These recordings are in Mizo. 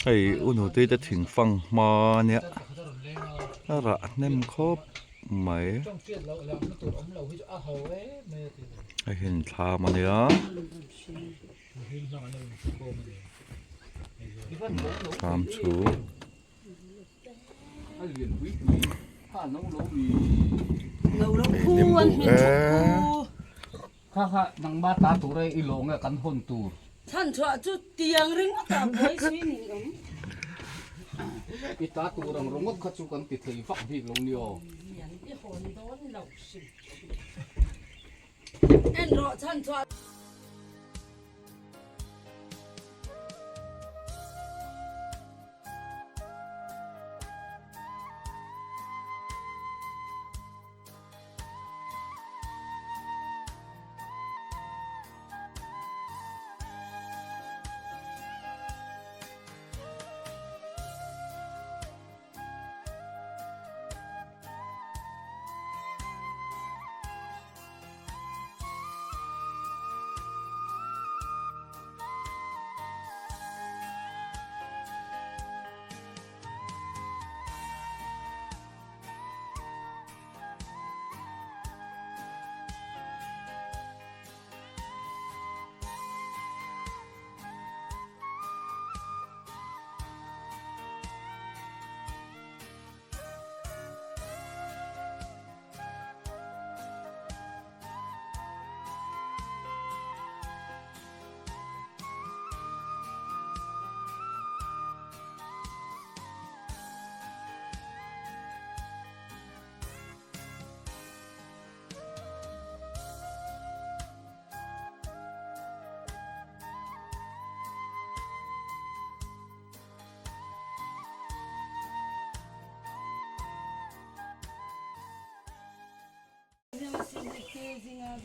Hei u nutei te thing fang hma nia a rah hnem khawp mai hei hi an thlam ania thlam chhung. Hei nimbu e. Kha kha nangma ta tur e i lawng e kan hawn tur. Chhan chhuah chu tiang ringawt ah buai sui ning awm. I ta tur ang ringawt kha chu kan ti thei vak bik lo ni aw. Lian i hawn dawn lo hrim. En rawh chhan chhuah.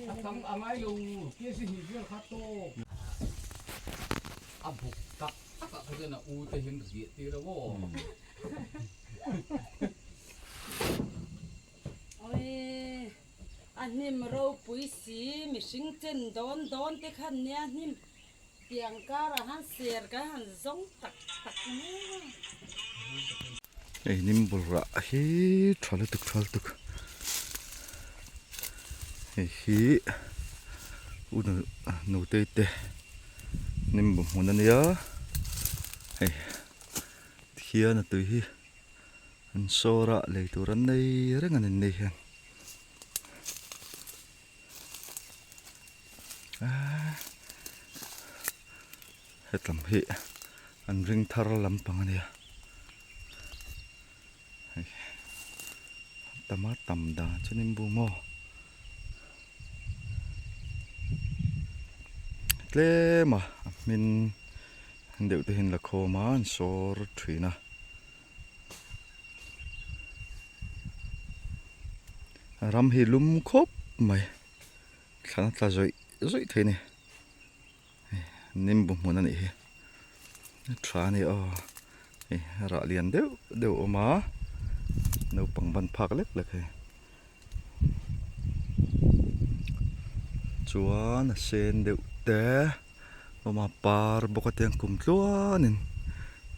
A tam a ngai lo kesi hnih vel kha tawp a buk tak tak ah kha chuan a u te hian riah tir a aw. Awii a hnim ropui si mihring chen dawn dawn te khan nia hnim Tiang karah han ser kan han zawng tak tak mai a. Hei nimbu rah hi tha lutuk tha lutuk hei hi u nutei te nimbu hmun ania hei tikhian a tui hi an sawr a lei tur an nei reng a ni nei hian. Hetlam hi an ring thar lampang a nia hei tama tam dan chu nimbu maw tlem a a hmin deuh te hian la khawm a an sawr thin a. Ram hi lum khawp mai thlan a tla zawih zawih thei a ni nimbu hmun a nih hi a tha a ni aw hei rah lian deuh deuh a awm a naupang ban phak lek lek hei chuan a sen deuh te a awm a par bawk a tiang kum tluanin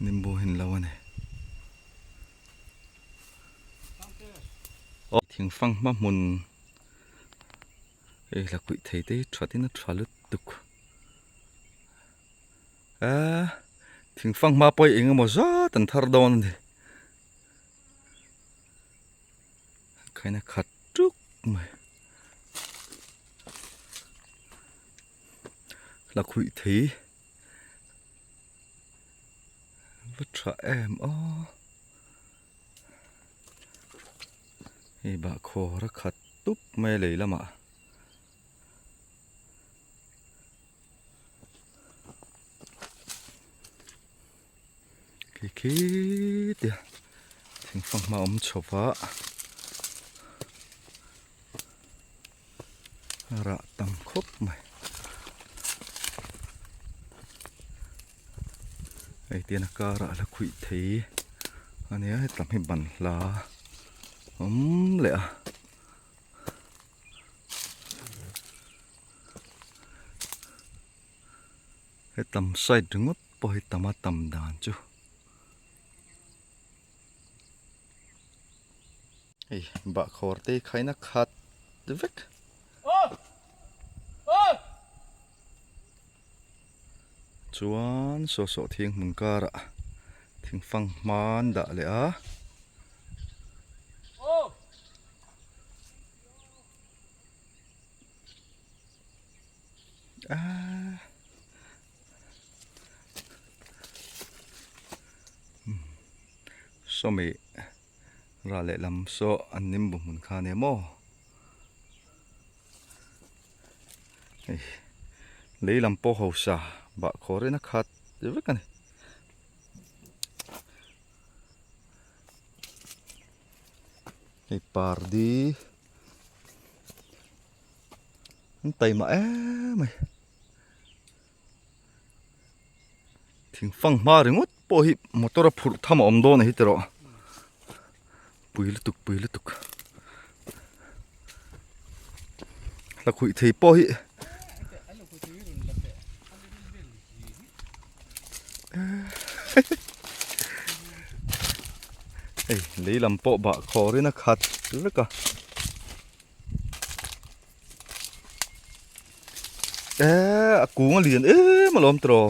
nimbu hi an lo a ni. Thingfang hma hmun hei la kuih thei te hi thatin a tha lutuk a thingfang hma pawh hi eng emaw zat an thar dawn a ni khaina khat tuk mai. La khuih thei va tha em aw hei bahkhawr a khat tup mai a lei lamah. Khi khi tia thingfang hma awm chho va rah tam khawp mai hei tian a karah la khuih thei ania hetlam hi ban hla awm leh a. Hetam side ringawt pawh hi tam a tam dan chu. Hei bahkhawr te hi khaina khat vek. Chuan saw saw thing hmun karah thingfang hman dah leh a. Sawmi ral lehlam saw an nimbu hmun kha nia maw. Hei lei lam pawh hausa bah khawr in a khat vek a ni. Hei pardi an taima em mai. Thingfang hma ringawt pawh hi motor a phurh tham a awm dawn a hi tiraw pui lutuk pui lutuk hla khuih thei pawh hi hei lei lam pawh bah khawr in a khat vek a. Eee a kung a lian em alawm tiraw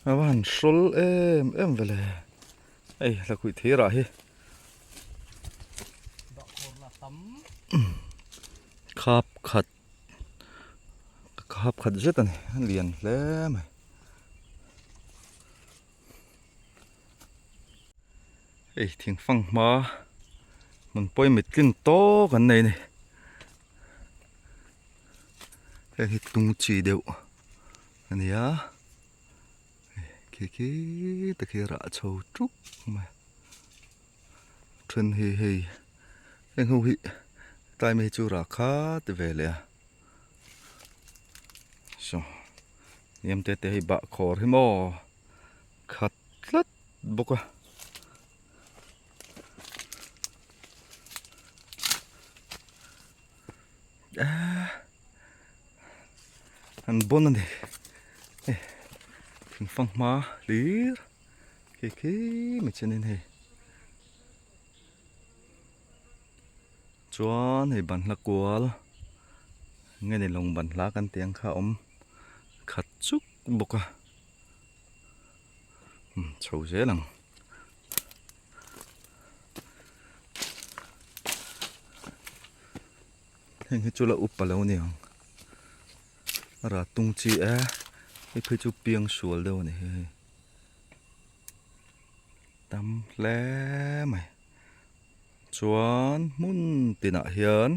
a va han hrawl em em ve le hei hlakhuih thir ah hi khap khat khap khat zet a ni a lian hle mai. Hei thingfang hma hmun pawimawh tlin tawk an nei a ni heng hi tung chi deuh a ni a khi khi te khi rah chho tuk mai a then hi hei heng ho hi tlai mai chu rah khat ve leh a saw hniam te te hi bahkhawr hi maw khat tlat bawk a. An bon a ni hei thingfang hma hlir khi khi mai chuanin hei chuan hei banhla kual nge ni lawng banhla kan tih ang kha a awm khat chuk bawk a. Chho zel ang. Heng hi chu la upa lo ni ang. A rah tung chi e. Hei phei chu piang sual deuh a ni hei. Tam hle mai. Chuan hmun tinah hian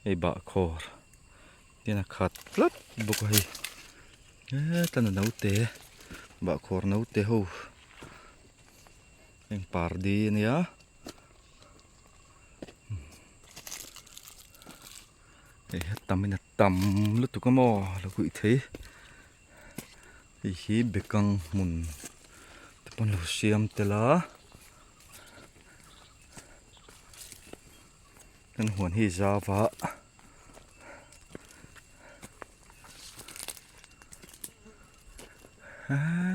hei bahkhawr tin a khat tlat bawk a hei hetah na naute bahkhawr naute ho heng pardi a nia hei he tam in a tam lutuk a maw lo huih thei hei hi bekang hmun te pawn lo siam tel a. Kan huan hi zau a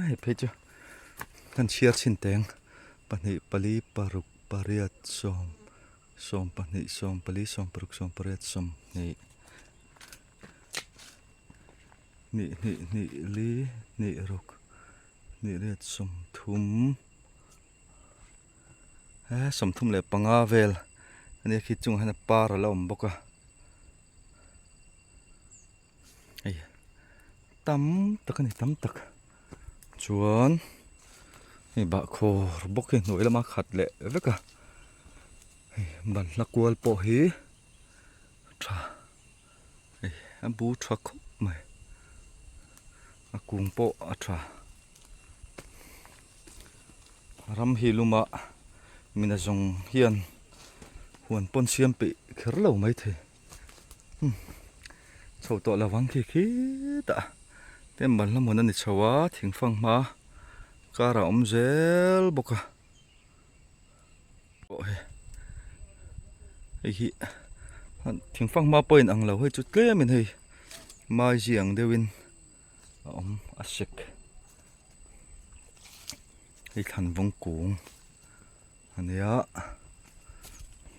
hei phei chu kan chhiar chhin teng pahnih pali paruk pariat sawm sawm pahnih sawm pali sawm paruk sawm pariat sawmhnih hnih hnih hnih li hnih ruk hnih riat sawmthum. He 35 vel ania khi chungah hian a par a la awm bawk a hei tam tak a ni tam tak chuan hei bahkhawr bawk hi hnuai lama khat leh vek a hei banhla kual pawh hi tha hei a bu tha khawp mai a kung pawh a tha. Ram hi luma mina zawng hian huan pawn siam peih kher lo mai thei. Umm chho tawh lo ang khi khitah te ban hla hmun a ni chho a thingfang hma kar a awm zel bawk a. Pawh hei hei hi thingfang hma pawh a inang lo hei chu tlemin hei. Mai zi ang deuhin a awm a sek hei thlan vawng kung a nia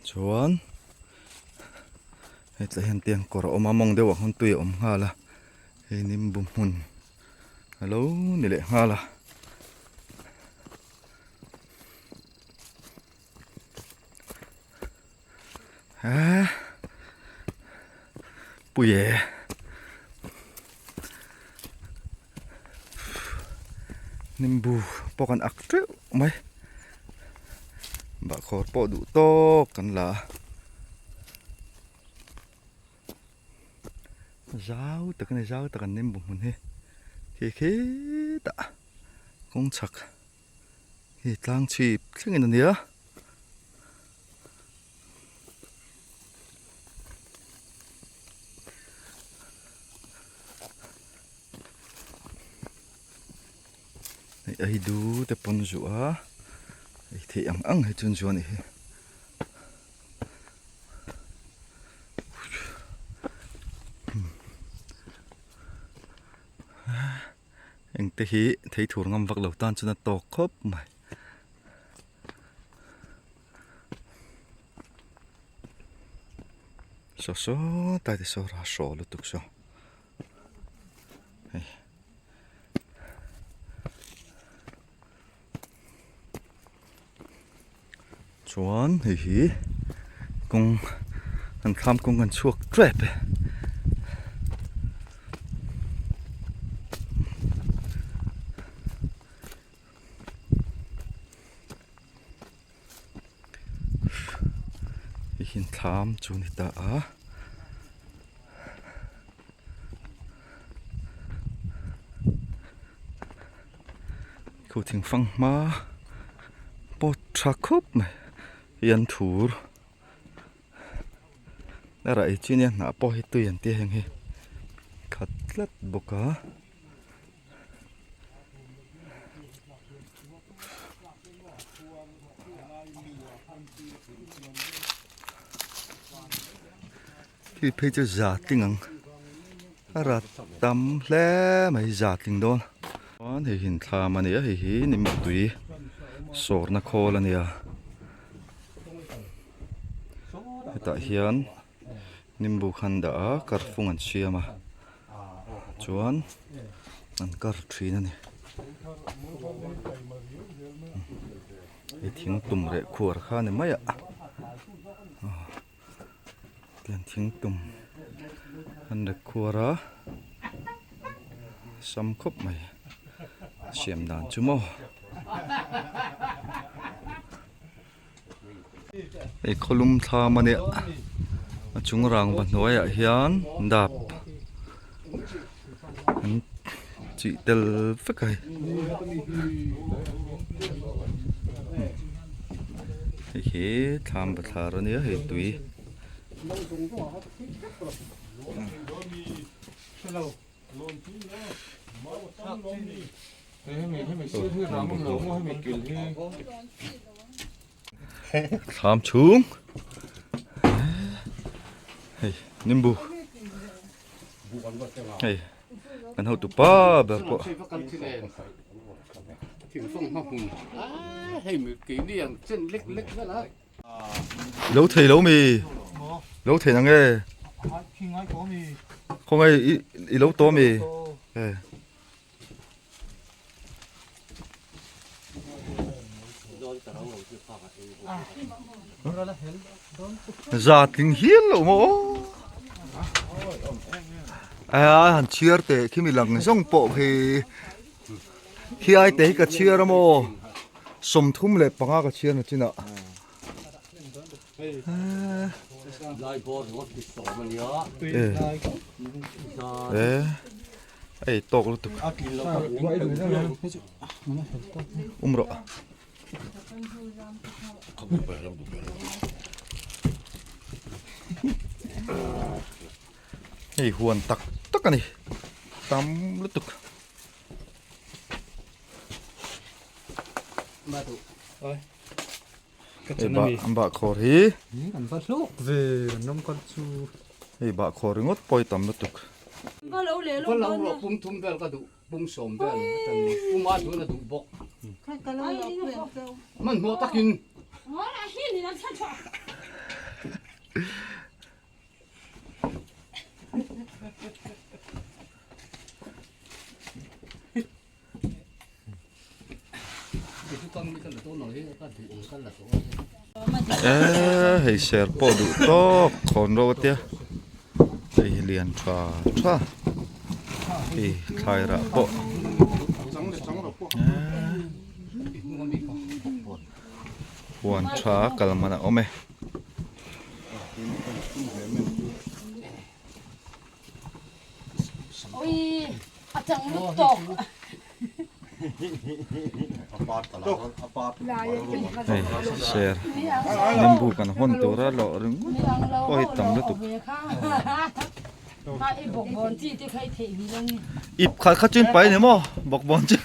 chuan hetlai hian tiang kawr a awm a mawng deuhah khawn tui a awm nghal a hei nimbu hmun a lo ni leh nghal a. Eee pui e nimbu pawh kan ak teuh mai bahkhawr pawh duh tawk kan la a zau tak a ni zau tak an nimbu hmun hi khi khitah kawng chhak. Hei tlang chhip thlengin a nia. Hei a hi du te pawn zuah a ei theih ang ang hi chuan zuah a nih hi. Engte hi thei thur ngam vak lo tan chuan a tawk khawp mai. Saw saw tai te saw ra hraw lutuk saw hei. Chuan hei hi kawng an thlam kawng kan chhuak tep e. Hei hi thlam chu a ni ta a. Khu thing fang hma pawt tha khawp mai hian thur a rah ei chi nia hnah pawh hi tui an tia heng hi khat tlat bawk a. Khi phei chu za tling ang a rat tam hle mai za tling dawn chuan hei hi thlam a ni a hei hi ni mittui sawrna khawl a nia hetah hian nimbu khan dah a karfung an siam a chuan an kar thin a ni hei thing tum reh khuar kha a ni mai a. Tiang thing tum an rek khuar a sam khawp mai siam dan chu maw hei khawlum thlam a nia a chung rangva hnuaiah hian dap an chih tel vek a hei hei hi thlam bathlar a nia hei tui Thlam chhung hei nimbu hei kan hotu pa ber pawh lo thei lo mi lo thei na nge khawngaih i lo tawh mi e. Za tling hial lo maw aw a han chhiar teh khi mi lang zawng pawh khi khi ai te hi ka chhiar a maw 35 ka chhiar na chinah. Ei tawk lutuk um rawh hei huan tak tak a ni tam lutuk. Hei bah an bah khawr hi an va hlawk ve an ram kal chu hei bah khawr ringawt pawh hi tam lutuk. Va lo leh lawk dawn nia. Pum thum vel ka duh, pum sawm vel a tan ni. Pum a duhna duh bawk. Hmanhmawh takin. Eee hei ser pawh duh tawk khawn ro a tia hei hi lian tha tha hei thlai rah pawh eee huan tha kal man a awm e. Hei ser nimbu kan hawn tura lawh ringawt pawh hi tam lutuk. Ip khat khat chu in pai a ni maw bawkbawn chu.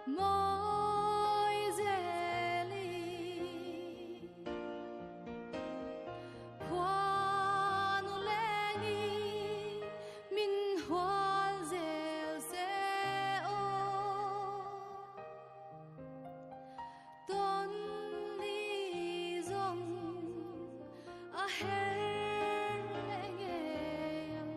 Mawizeli Khuanu lengi min hual zel se aw. Tawn ni zawng a her leh ngei ang.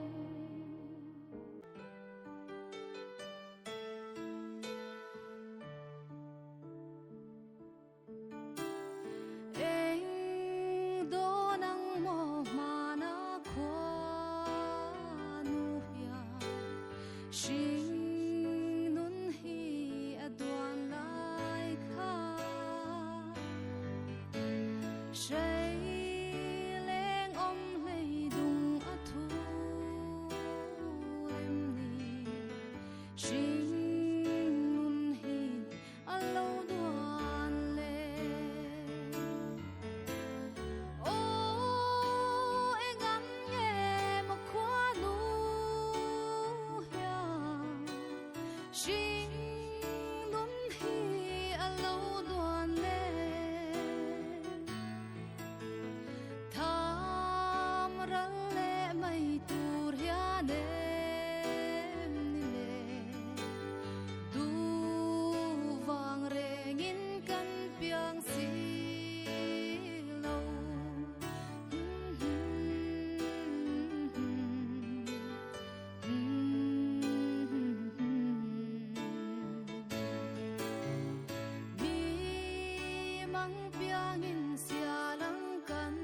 Eng dawn ang maw hmana khuanu hian hring nun hi a duan lai kha. Hrei leng awm hlei dung a thu em ni hring nun hi a lo duan le. Aw eng an nge maw khuanu hian hring nun hi a lo duan le. Tham ral leh mai tur hian em ni le. Du vang rengin kan piang si lo. Mi mang piangin sialang kan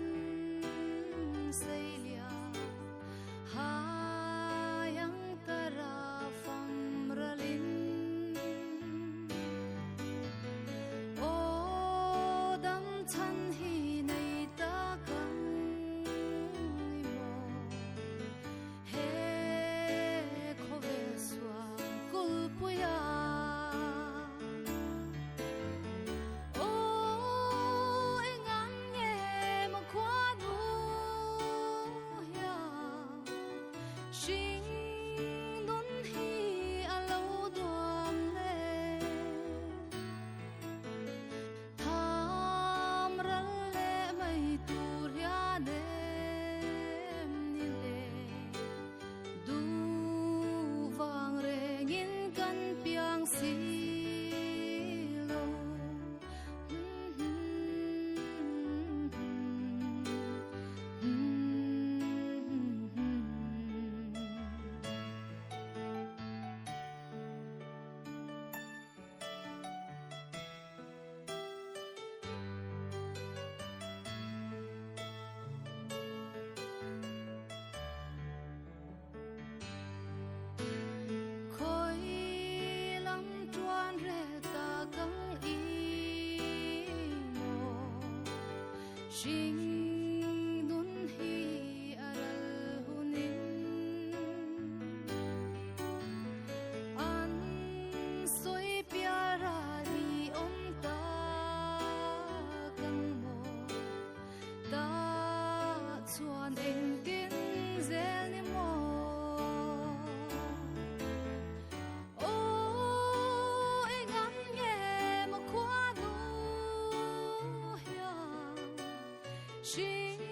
sei lian hayang tara fam ralin. Aw dam chhan hi nei ta kang i maw he khawvel suam kulpuia. Aw eng ang nge maw khuanu hian hring nun hi a lo duan le. Tham ral leh mai tur hian em ni le. Du vang rengin kan piang si lo. Khawi lam tuan rel ta kang i maw hring nun hi a ral hunin an sawi pial ral hi awm ta kang maw ta chuan engtin zel ni maw. Aw eng an nge maw khuanu hian hring